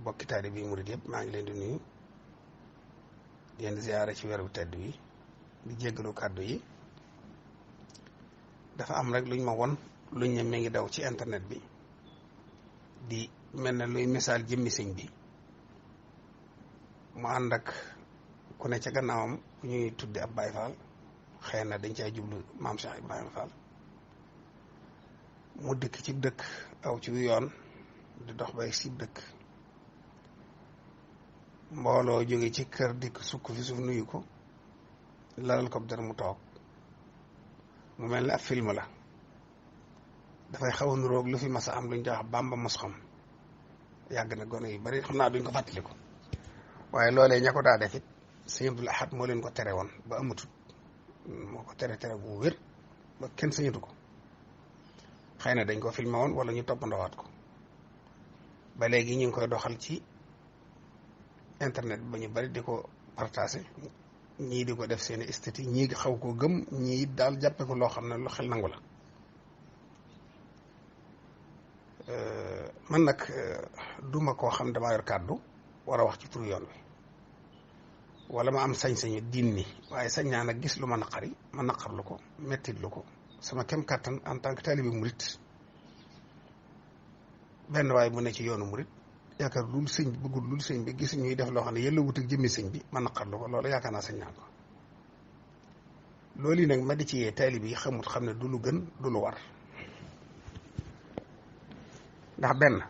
bokki taalibe bi murid yëpp maa ngi leen di nuyu di leen ziyaare ci weeru tedd wi di jéggalu kàddu yi. dafa am rek luñ ma won luñ ne mi ngi daw ci internet bi di mel ne luy misaal jëmmi sëñ bi mu ànd ak ku ne ca gannaawam ku ñuy tudde ab Baay Faal xëy na dañ cay jublu maam Cheikh Ibrahima Fall mu dëkk ci dëkk aw ci yoon di dox bay si dëkk mbooloo jóge ci kër dikk sukk fi suuf nuyu ko lalal ko dara mu toog mu mel ne ab film la dafay xaw a nuroog lu fi mas a am luñ di wax Bamba mos xam yàgg na gone yu bari xam naa duñ ko fàttaliku waaye loolee ña ko daa def it sëñ Abdul Ahad moo leen ko tere woon ba amatut moo ko tere bu wér ba kenn sañatu ko xëy na dañ ko filmé woon wala ñu toppandowaat ko ba léegi ñu ngi koy doxal ci internet ba ñu bari di ko partagé ñii di ko def seeni esthétique ñii xaw ko gëm ñii daal jàppe ko loo xam ne lu xel nangu la man nag duma koo xam damaa yor kàddu war a wax ci turu yoon wi wala ma am sañ-sañu diin ni waaye sañ naa nag gis lu ma naqari ma naqarlu ko mettit lu ko sama kem kàttan en tant que taalibe murit benn waaye bu ne ci yoonu murit yaakaar lul sëñ bi bëggul lul sëñ bi gis ñuy def loo xam ne yëlla wut ak jëmmi sëñ bi ma naqarlu ko loolu yaakaar naa sañ naa ko loolu yi nag ma di ci yee taalibe yi xamut xam ne du lu gën du lu war ndax benn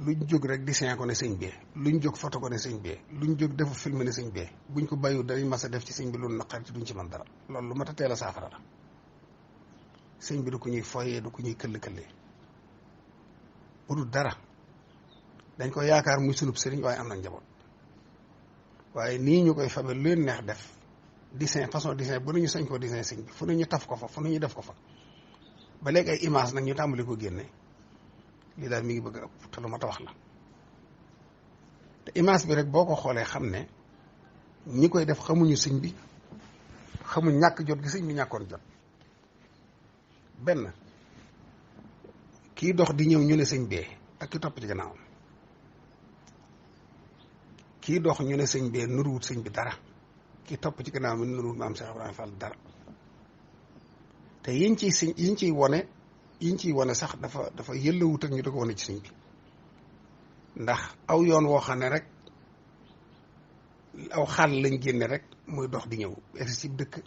luñ jóg rek dessin ko ne sëñ bee luñ jóg photo ko ne sëñ bee luñ jóg defu film ne sëñ bee buñ ko bàyyiwul danañ mas a def ci sëñ bi lu naqari te duñ ci mën dara loolu lu mat a teel a saafara la sëñ bi du ko ñuy foyee du ko ñuy këll-këllee bu dul dara dañ ko yaakaar muy sunub sëriñ waaye am na njaboot waaye nii ñu koy fabe lu leen neex def dessin façon dessin bu nañu sañ koo dessin sëñ bi fu nañu taf ko fa fu nañu def ko fa ba léegi ay image nag ñu tàmbali ko génne lii daal mi ngi bëgg a ëpp te lu ma ta wax la te image bi rek boo ko xoolee xam ne ñi koy def xamuñu sëñ bi xamuñ ñàkk jot gi sëñ bi ñàkkoon jot benn kii dox di ñëw ñu ne sëñ bee ak ki topp ci gannaawam kii dox ñu ne sëñ bee nuruwut sëñ bi dara ki topp ci gannaawam nuruwut maam Cheikh Ibrahima Fall dara te yiñ ciy wone sax dafa yëllawut ak ñu da ko wane ci sëñ bi ndax aw yoon woo xam ne rek aw xàll lañ génne rek muy dox di ñëw egsi ci dëkk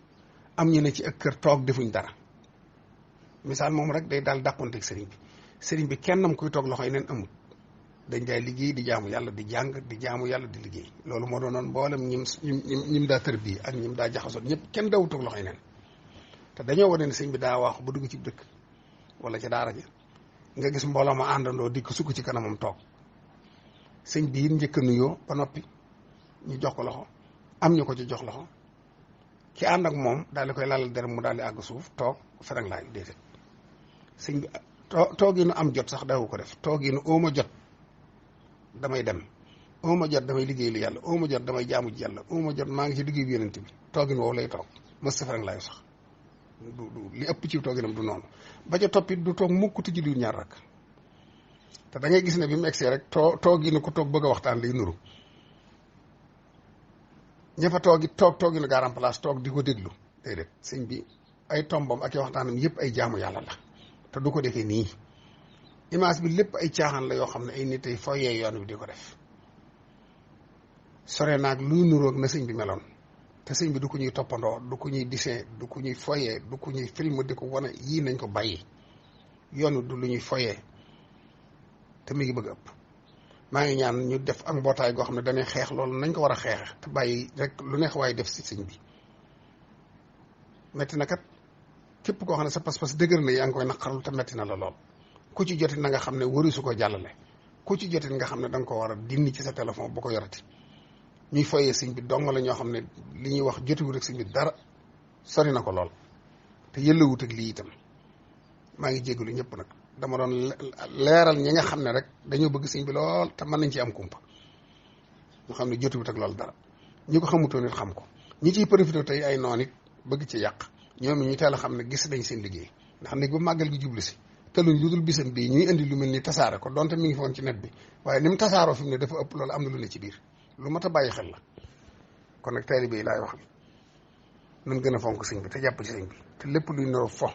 am ñu ne ci ak kër toog defuñ dara misaal moom rek day daal dàqonteeg sëriñ bi kennam kuy toog loxo yi neen amut dañ daay liggéey di jaamu yàlla di jàng di jaamu yàlla di liggéey loolu moo doonoon mboolem ñim daa tër bii ak ñim daa jaxasoon ñëpp kenn dawut toog loxo yi neen te dañoo wane ne sëñ bi daa waaxu ba dugg ci dëkk wala ca daara ja nga gis mbooloo ma àndandoo di ko sukk ci kanamam toog sëñ bi it njëkk a nuyoo ba noppi ñu jox ko loxo am ñu ko ci jox loxo ki ànd ak moom daal di koy lalal der mu daal di àgg suuf toog ferang laay déedéet sëñ bi toog yi nu am jot sax dawu ko def toog yi nu ooma jot damay dem ooma jot damay liggéey lu yàlla ooma jot damay jaamu ji yàlla ooma jot maa ngi ci liggéey bi yonent bi toogin woowu lay toog mës sa ferang laay sax du li ëpp ci tooginam du noonu ba ca toppit du toog mukk ti julli ñaar rakk te da ngay gis ne bi mu egsee rek toog yi nu ko toog bëgg a waxtaan lay nuru ña fa toog yi nu garam place toog di ko déglu déedéet sëñ bi ay tombam ak i waxtaanam yëpp ay jaamu yàlla la te du ko defee nii image bi lépp ay caaxaan la yoo xam ne ay nit ay foyee yoon wi di ko def sore naag luy nuroog na sëñ bi meloon te sëñ bi du ko ñuy toppandoo du ko ñuy dessin du ko ñuy foyee du ko ñuy film di ko wane yii nañ ko bàyyi yoon wi du lu ñuy foyee te mi ngi bëgg ëpp maa ngi ñaan ñu def ak mbootaay goo xam ne dañuy xeex loolu nañ ko war a xeexe te bàyyi rek lu neex waaye def si sëñ bi metti na kat képp koo xam ne sa pas-pas dëgër na yaa ngi koy naqarlu te metti na la lool ku ci jotit na nga xam ne waru su ko jàllale ku ci jotit nga xam ne da nga ko war a dindi ci sa téléphone bu ko yorati ñuy foyee sëñ bi dong la ñoo xam ne li ñuy wax jotiwut ak sëñ bi dara sori na ko lool te yëllawut ak lii itam maa ngi jégalu ñëpp nag dama doon leeral ñi nga xam ne rek dañoo bëgg sëñ bi lool te mën nañ ci am kumpa ñu xam ne jotiwut ak loolu dara ñi ko xamutoon it xam ko ñi ciy profité tey ay noon it bëgg ci yàq ñoom ñu teel a xam ne gis nañ seen liggéey ndax nit bu màggal gi jublu si teluñ lu dul bisam bii ñuy indi lu mel ni tasaare ko donte mi ngi foon ci net bi waaye ni mu tasaaroo fi mu ne dafa ëpp loolu am na lu ne ci biir lu mat a bàyyi xel la kon nag taalibe yi laay waxal nan gën a fonk sëñ bi te jàpp ci sëñ bi te lépp luy noro fo